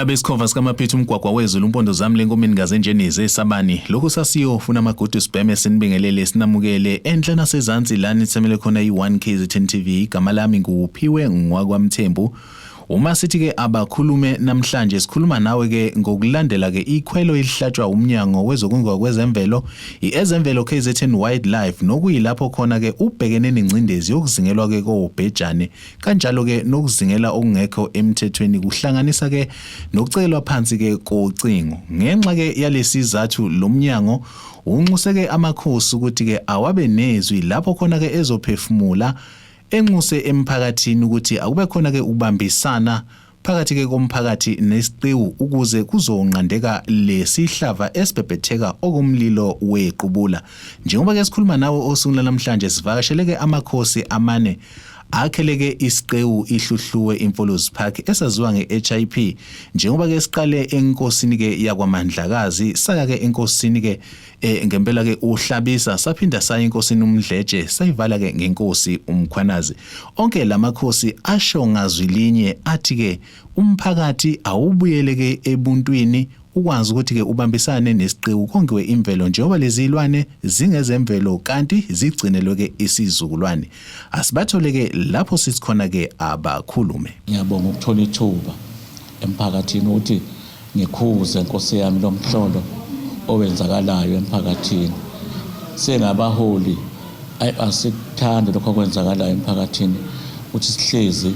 Abesikhova sikaMaphethu umgwagwa wezulu umpondo zami lenkomeni ngazenjenize esabani lokhu sasiyofuna amagudu sibheme sinibingelele sinamukele enhla nasezansi la nithamele khona i-1 KZN TV. Igama lami nguPhiwe ngwakwaMthembu. Uma sithi ke abakhulume namhlanje, sikhuluma nawe ke ngokulandela ke ikhwelo elihlatshwa umnyango wezokongiwa kwezemvelo, i-Ezemvelo KZN Wildlife, nokuyilapho khona ke ubhekene nengcindezi yokuzingelwa ke kobhejane, kanjalo ke nokuzingela okungekho emthethweni, kuhlanganisa ke nokucekelwa phansi ke kocingo. Ngenxa ke yalesizathu, lo mnyango unxuse ke amakhosi ukuthi ke awabe nezwi lapho khona ke ezophefumula, enxuse emphakathini ukuthi akube khona ke ukubambisana phakathi ke komphakathi nesiqiwu ukuze kuzonqandeka lesihlava esibhebhetheka okomlilo wequbula. Njengoba ke sikhuluma nawe osukwini namhlanje, sivakashele ke amakhosi amane akheleke isiqewu iHluhluwe Imfolozi Park, esaziwa nge-HIP. Njengoba ke siqale enkosini ke yakwaMandlakazi, saya ke enkosini ke ngempela ke uHlabisa, saphinda saya enkosini uMdletshe, sayivala ke ngenkosi uMkhwanazi. Onke lamakhosi asho ngazwi linye athi ke umphakathi awubuyele ke ebuntwini, ukwazi ukuthi ke ubambisane nesiqiwu kongiwe imvelo, njengoba lezi zilwane zingezemvelo kanti zigcinelwe ke isizukulwane. Asibathole ke lapho sithi khona ke abakhulume. Ngiyabonga ukuthola ithuba emphakathini ukuthi ngikhuze, nkosi yami, lo mhlolo owenzakalayo emphakathini. Singabaholi, ayi, asikuthandi lokho okwenzakalayo emphakathini, ukuthi sihlezi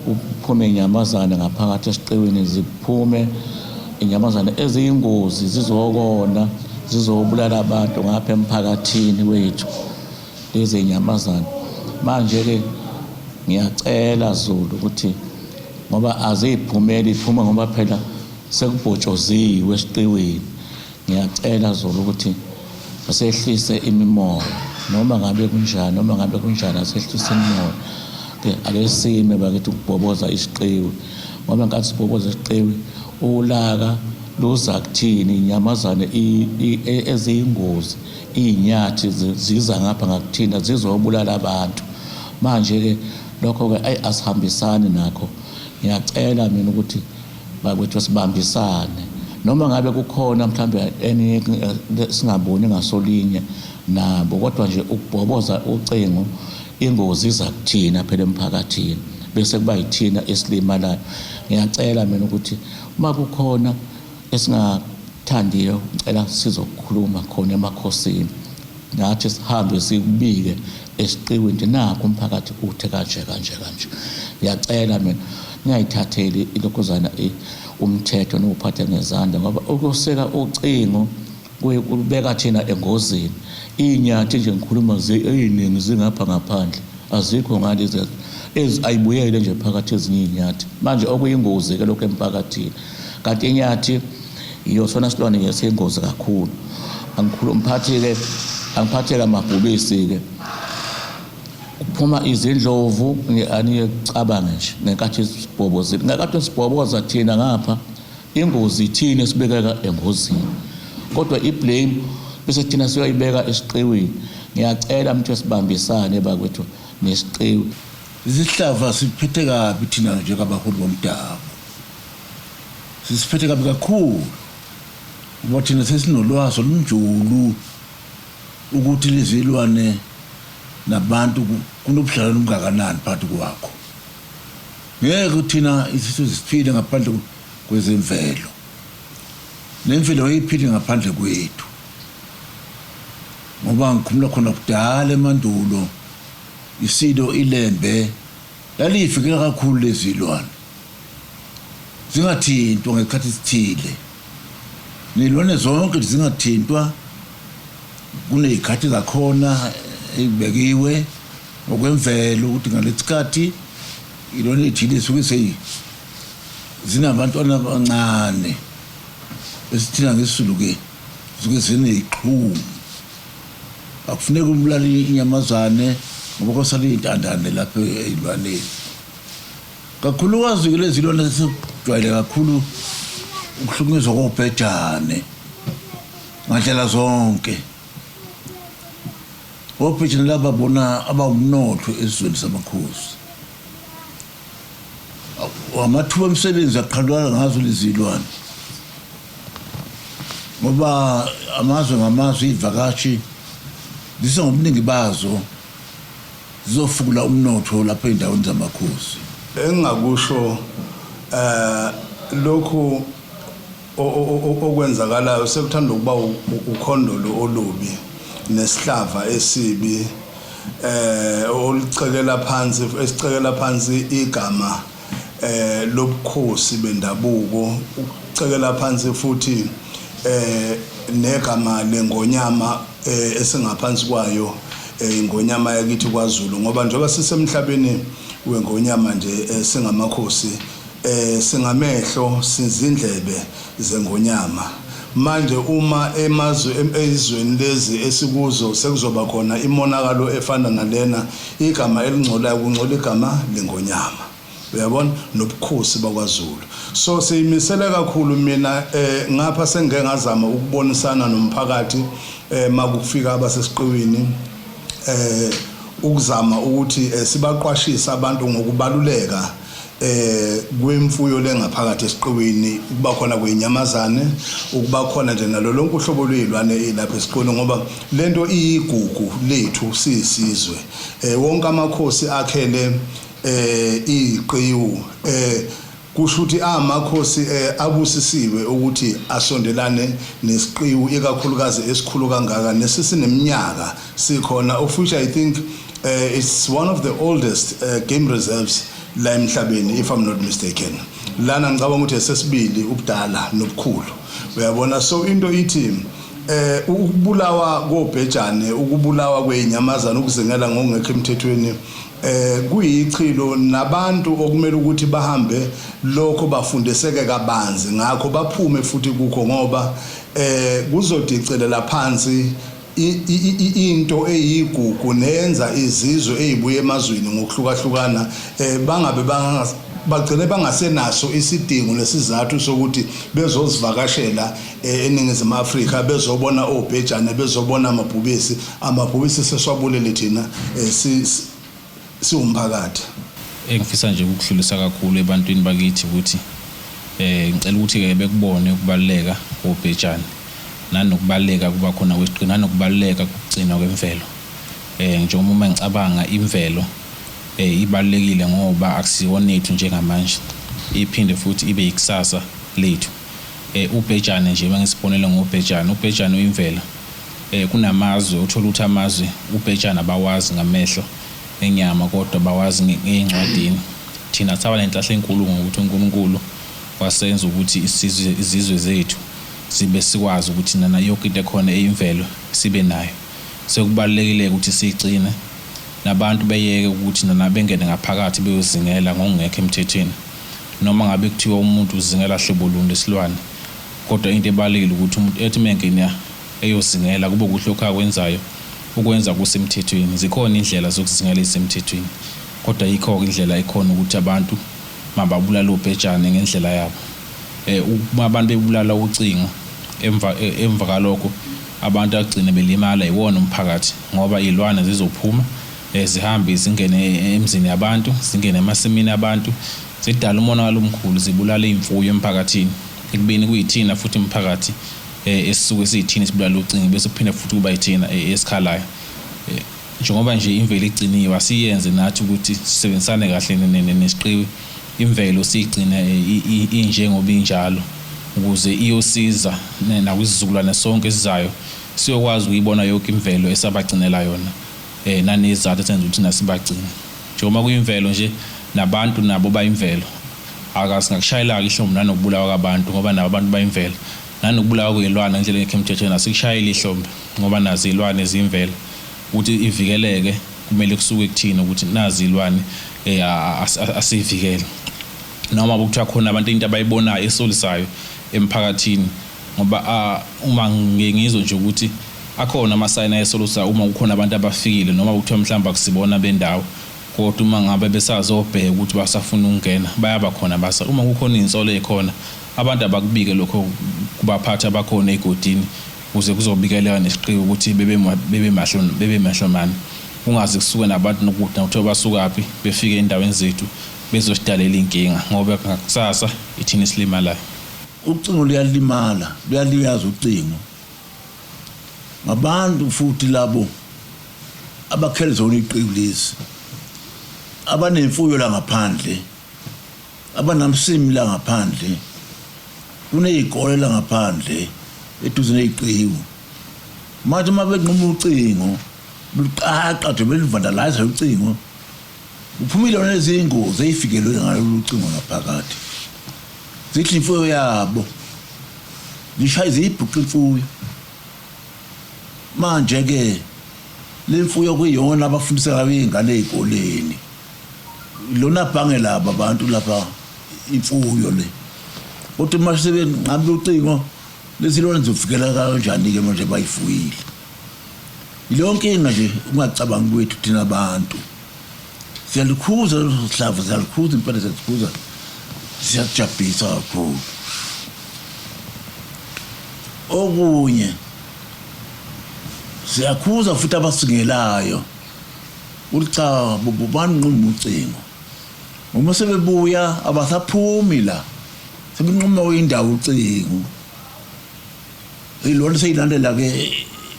uphume inyamazane ngaphakathi esiqiwini, ziphume inyamazane eziyingozi, zizokona, zizobulala abantu ngapha emphakathini wethu lezi nyamazane. Manje-ke ngiyacela Zulu ukuthi ngoba aziyiphumeli, iphuma ngoba phela sekubhotshoziwe esiqiwini. Ngiyacela Zulu ukuthi asehlise imimoya, noma ngabe kunjani, noma ngabe kunjani, asehlise imimoya ke, ake sime bakithi ukubhoboza isiqiwi, ngoba nkathi sibhoboza isiqiwi ulaka luza kuthini. Inyamazane eziyingozi, iy'nyathi, ziza ngapha ngakuthina zizobulala abantu. Manje-ke lokho-ke, ayi, asihambisani nakho. Ngiyacela mina ukuthi bakwethu sibambisane, noma ngabe kukhona mhlawumbe enye singaboni ngasolinye nabo, kodwa nje ukubhoboza ucingo, ingozi iza kuthina phela emphakathini, bese kuba yithina esilimalayo. Ngiyacela mina ukuthi uma kukhona esingathandiyo, ngicela sizokhuluma khona emakhosini, nathi sihambe sikubike esiqiwini nje, nakho umphakathi uthe kanje kanje kanje. Ngiyacela mina, ningayithatheli ilokhuzana umthetho niwuphathe ngezandla, ngoba ukusika ucingo kubeka thina engozini. Iy'nyathi nje ngikhuluma ey'ningi zingapha ngaphandle, azikho ngale, ayibuyele nje phakathi ezinye iy'nyathi. Manje okuyingozi-ke lokhu emphakathini, kanti inyathi iyosona silwane nje siyingozi kakhulu. Angiphathi-ke, angiphatheke amabhubesi-ke, kuphuma izindlovu. Aniye kucabange nje ngenkathi sibhobozile, ngenkathi sibhoboza thina ngapha, ingozi ithini esibekeka engozini, kodwa i-blame bese thina siyoyibeka esiqiwini. Ngiyacela mthu sibambisane bakwethu nesiqiwi. Isihlava siphethe kabi thina njengabaholi bomdabu, sisiphethe kabi kakhulu, ngoba thina sesinolwazi olunjulu ukuthi lezi lwane nabantu kunobudlelwano obungakanani phakathi kwakho. Ngeke thina isizwe siphile ngaphandle kwezemvelo, nemvelo ayiphili ngaphandle kwethu, ngoba ngikhumula khona kudala emandulo isilo iLembe laliyivikela kakhulu lezi lwane, zingathintwa ngesikhathi esithile. Ney'lwane zonke zingathintwa, kuney'khathi zakhona ey'bekiwe ngokwemvelo ukuthi ngalesi sikhathi iy'lwane ey'thile zisuke zinabantwana abancane, esithina ngesiZulu-ke zisuke ziney'xhumu. Akufuneki ubulale inyamazane ngoba kosala iy'ntandane lapho ey'lwaneni, kakhulukazi-ke lezi lwane esijwayele kakhulu ukuhlukunyezwa kobhejane ngandlela zonke. Obhejane laba bona abawumnotho esizweni samakhosi. Amathuba emisebenzi aqhamuka ngazo lezi zilwane, ngoba amazwe ngamazwe iy'vakashi zise ngobuningi bazo zizofukula umnotho lapho ey'ndaweni zamakhosi. Engingakusho lokhu okwenzakalayo sekuthanda ukuba ukhondolo olubi nesihlava esibi olucekela phansi, esicekela phansi igama lobukhosi bendabuko, ukucekela phansi futhi negama lengonyama esingaphansi kwayo, ingonyama yakithi kwaZulu, ngoba njengoba sisemhlabeni wengonyama nje singamakhosi, singamehlo, sizindlebe zengonyama. Manje uma emazwe, ezweni lezi esikuzo sekuzoba khona imonakalo efana nalena, igama elingcolayo, kungcola igama lengonyama, uyabona, nobukhosi bakwaZulu. So siyimisele kakhulu. Mina ngapha sengike ngazama ukubonisana nomphakathi makufika abasesiqiwini, ukuzama ukuthi sibaqwashise abantu ngokubaluleka kwemfuyo lengaphakathi esiqiwini, ukuba khona kwenyamazane, ukuba khona nje nalo lonke uhlobo lwezilwane elapha esiqiwini, ngoba lento iyigugu lethu siyisizwe. Wonke amakhosi akhele iqiwu, kusho ukuthi amakhosi abusisiwe ukuthi asondelane nesiqiwu, ikakhulukazi esikhulu kangaka nesisineminyaka sikhona, of which I think it's one of the oldest game reserves la emhlabeni, if I'm not mistaken. Lana ngicabanga ukuthi esesibili ubudala nobukhulu, uyabona. So into ithi ukubulawa kobhejane, ukubulawa kwezinyamazana, ukuzingela ngokungekho emthethweni kuyichilo nabantu okumele ukuthi bahambe lokho, bafundiseke kabanzi ngakho, baphume futhi kukho, ngoba kuzodicelela phansi into eyigugu nenza izizwe ezibuye emazweni ngokuhlukahlukana bangabe bagcine bangasenaso isidingo nesizathu sokuthi bezozivakashela eNingizimu Afrika, bezobona obhejane, bezobona amabhubesi. Amabhubesi seswabulele thina siwumphakathi. Engifisa nje ukudlulisa kakhulu ebantwini bakithi ukuthi ngicela ukuthi ke bekubone ukubaluleka kobhejane, nanokubaluleka kuba khona kwesiqini, nanokubaluleka kokugcinwa kwemvelo. Njengoba uma ngicabanga imvelo ibalulekile, ngoba akusiyona ethu njengamanje, iphinde futhi ibe ikusasa lethu. Ubhejane nje, mangisibonele ngobhejane, ubhejane uyimvelo. Kunamazwe uthola ukuthi amazwe ubhejane abawazi ngamehlo enyama, kodwa bawazi ngey'ncwadini. Thina saba nenhlahla enkulu ngokuthi uNkulunkulu wasenza ukuthi isizwe, izizwe zethu sibe sikwazi ukuthi nana yonke into ekhona eyimvelo sibe nayo. Sekubalulekile ukuthi siyigcine, nabantu beyeke ukuthi nana bengene ngaphakathi beyozingela ngokungekho emthethweni, noma ngabe kuthiwa umuntu uzingela hlobo luni lesilwane. Kodwa into ebalulekile ukuthi umuntu ethi uma engena eyozingela kube kuhle lokho akwenzayo, ukwenza kusemthethweni. Zikhona indlela zokuzingela ezisemthethweni, kodwa yikho-ke indlela ekhona ukuthi abantu mababulale obhejane ngendlela yabo. Uma abantu bebulala ucingo, emva kalokho abantu agcine belimala iwona umphakathi, ngoba iy'lwane zizophuma zihambe zingene emzini yabantu, zingene emasimini abantu, zidala umonakalo omkhulu, zibulala iy'mfuyo emphakathini, ekubeni kuyithina futhi umphakathi esisuke siyithina sibulala ucingo, bese kuphinde futhi kuba yithina esikhalayo. Njengoba nje imvelo igciniwe, asiyenze nathi ukuthi sisebenzisane kahle nesiqiwi, imvelo siyigcine injengoba injalo, ukuze iyosiza nakwisizukulwane sonke esizayo, siyokwazi ukuyibona yonke imvelo esabagcinela yona, nanezizathu esenza ukuthi nasibagcine. Njengoba kuyimvelo nje, nabantu nabo bayimvelo. Akasingakushayela-ke ihlombe nanokubulawa kwabantu, ngoba nabo abantu bayimvelo, nanokubulawa kwey'lwane ngendlela engekho emthethweni asikushayeli ihlombe, ngoba nazo iy'lwane ziyimvelo. Ukuthi ivikeleke kumele kusuke kuthina ukuthi nazi iy'lwane asiyivikele, noma kuthiwa khona abantu into abayibonayo esolisayo emphakathini, ngoba uma ngike ngizwe nje ukuthi akhona amasayini ayesolusayo uma kukhona abantu abafikile, noma kuthiwa mhlawumbe akusibona bendawo, kodwa uma ngabe besazobheka ukuthi basafuna ukungena bayaba khona basa. Uma kukhona iy'nsolo ey'khona, abantu abakubike lokho kubaphathi abakhona ey'godini, ukuze kuzobikeleka nesiqiwi ukuthi bebe mahlomane, kungaze kusuke nabantu nokude kuthiwa basukaphi befike ey'ndaweni zethu. bezosidalela inkinga ngoba ngakusasa ithina esilimalayo. Ucingo luyalimala, luyaliyaza ucingo. Ngabantu futhi labo abakhele zona iqiwi lezi, abanemfuyo la ngaphandle, abanamsimi la ngaphandle, kuney'kole la ngaphandle eduze ney'qiwi. Manje uma benquma ucingo, luqaqa nje beluvandalayiza ucingo, kuphumile lona izingozi eyifikelwe ngalolu cingo ngaphakathi. Zidla imfuyo yabo, zishaye ziyibhuqa imfuyo. Manje-ke le mfuyo kuyiyona abafundisa ngayo iy'ngane ey'koleni. Lona bhange labo abantu lapha imfuyo le. Kodwa uma sebenqamula ucingo, lezi lona zizovikela kanjani-ke manje bayifuyile? Yileyo nkinga nje ukungacabangi kwethu thina abantu. Siyalikhuza leso sihlava, siyalikhuza impela siyalikhuza. Siyajabhisa kakhulu. Okunye siyakhuza futhi abasingelayo ukuthi cha banquma ucingo. Uma sebebuya abasaphumi la. Sebenquma indawo ucingo. Ilona seyilandela ke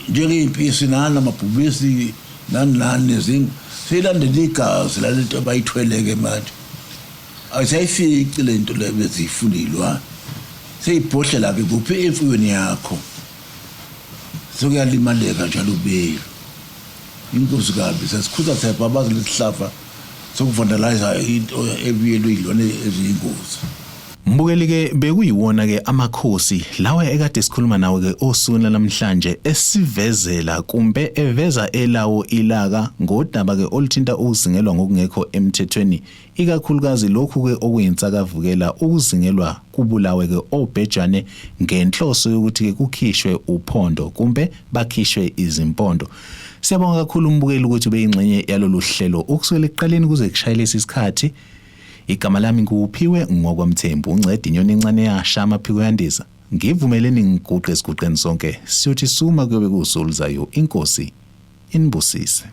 njengey'mpisi nani amabhubesi nani nani nezingwe seyilandela igazi lalento abayithwele-ke manje. Ayisayifici le nto le beziyifuna iy'lwane. Seyibhodlela-ke kuphi emfuyweni yakho. Sekuyalimaleka njalo ubelu. Inkosi kabi sesikhuza siyabhabaza lesihlava sokuvandalize into ebuyelwe iy'lwane eziyingozi. Mbukeli ke bekuyiwona ke amakhosi lawa ekade sikhuluma nawo ke osukwini namhlanje esivezela kumbe eveza elawo ilaka ngodaba ke oluthinta ukuzingelwa ngokungekho emthethweni ikakhulukazi lokhu ke okuyinsakavukela ukuzingelwa kubulawe ke obhejane ngenhloso yokuthi ke kukhishwe uphondo kumbe bakhishwe izimpondo. Siyabonga kakhulu umbukeli ukuthi ubeyingxenye yalolu hlelo ukusukela ekuqaleni kuze kushayele isikhathi. Igama lami nguPhiwe ngokwaMthembu, unceda inyoni encane yasha amaphiko yandiza. Ngivumeleni ngiguqe esiguqeni sonke, siyothi suma kuyobe kuwusuku oluzayo. Inkosi inibusise.